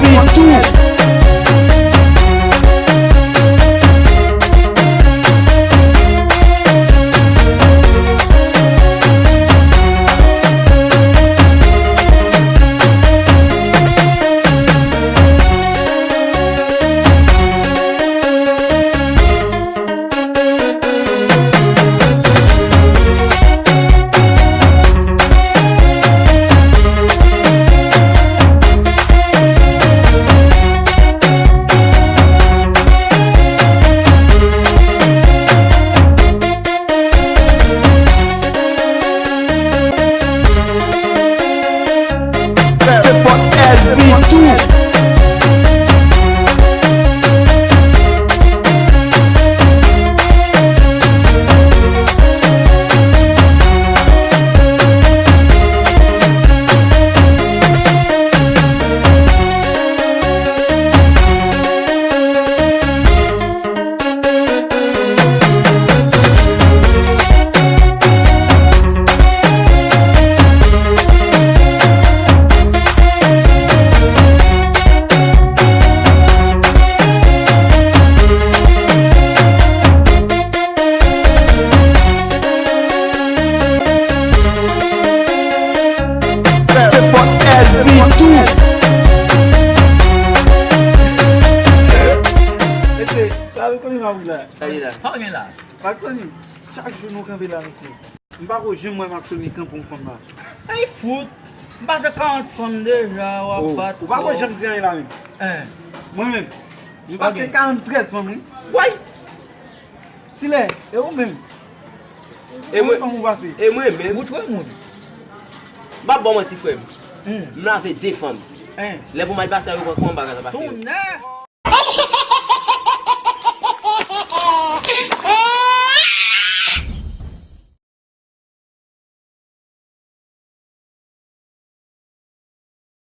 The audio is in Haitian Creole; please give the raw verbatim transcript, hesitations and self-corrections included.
Bitou. Se fòk L B tou. Se fòk L B tou. Mesye, sa nou konnen m ap la. Sa li la. Sa gen la. Maxoni, chak jou nou kanpe la, mesye. M pa ko janm wè Maxoni kanpe yon fanm la. Ay fout. M pase karant fanm deja, w ap bat. Ou pa ko janm di anyen la menm. Hein. Mwen menm. M pase karanntrèz fanm, wi. Way. Silè, e ou menm? E mwen, fanm ou pase? E mwen menm? Ou tchwe moun. M pa ba w manti, frè m. Hmm. M lave de fanm. Hein. Lè pou m al pase a, yo pran kòman bagay la pase. Tounen.